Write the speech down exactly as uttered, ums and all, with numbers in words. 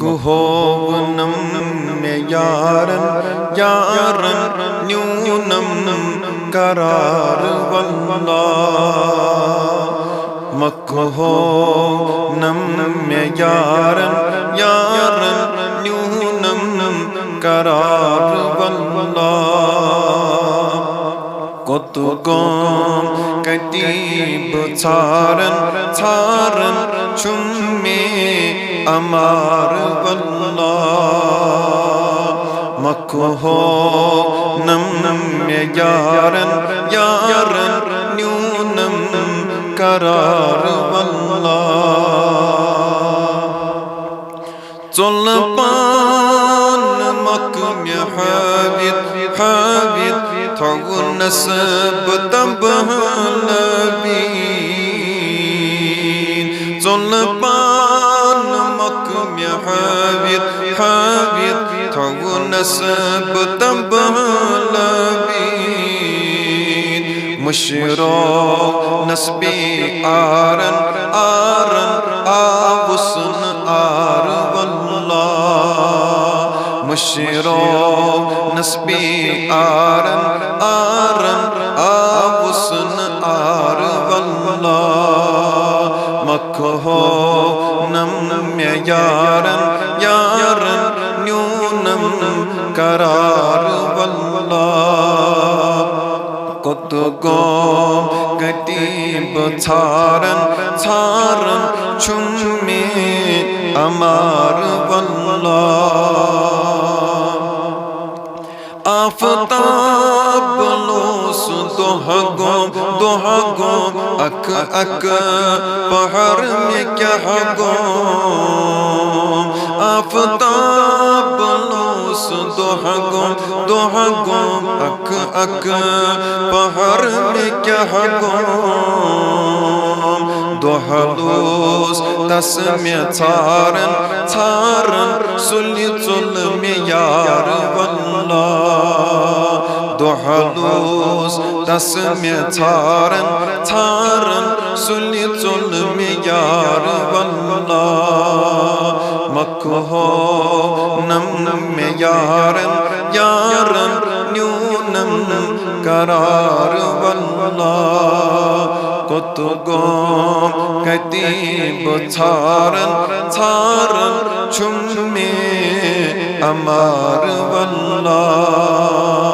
مۄکھٕ ہوونم مےٚ یارن، یارن نیونم قرار واللہ۔ مۄکھٕ ہوونم مےٚ یارن، یارن نیونم قرار واللہ۔ کوٚت گوم کتی بہٕ ژھارن، ژھارن چھُم مےٚ امار واللہ۔ مۄکھٕ ہوونم مےٚ یارن، یارن نیونم قرار واللہ۔ ژوٚل پان مۄکھٕ مےٚ ہٲوِتھ، ہٲوِتھ تھوٚونس بہٕ تباہ لبیٖن۔ ژوٚل پان مۄکھٕ مےٚ ہٲوِتھ، ہٲوِتھ تھوٚونس بہٕ تباہ لبیٖن۔ مٔشرونس بیٚیہِ آرن، آرن آوُس نہٕ آر واللہ۔ مٔشرونس بیٚیہِ آرن، آرن آوُس نہٕ آر واللہ۔ مۄکھٕ ہوونم مےٚ یارن، یارن نیونم قرار واللہ۔ کوٚت گوم کتی بہٕ ژھارن، ژھارن چھُم مےٚ امار واللہ۔ آفتاب لوس دۄہ گوم، دۄہ گوم اکھ اکھ پہر مےٚ کیٛاہ گوم۔ آفتاب لوس دۄہ گوم، دۄہ گوم اکھ اکھ پہر مےٚ کیٛاہ گوم۔ دۄہ لوس تس مےٚ ژھارن، ژھارن سُلہِ ژوٚل مےٚ یار واللہ۔ دۄہ لوس تس مےٚ ژھارن، ژھارن سُلہِ ژوٚل مےٚ یار واللہ۔ مۄکھٕ ہوونم مےٚ یارن، یارن نیونم قرار واللہ۔ کوٚت گوم کتی بہٕ ژھارن، ژھارن چھُم مےٚ امار واللہ۔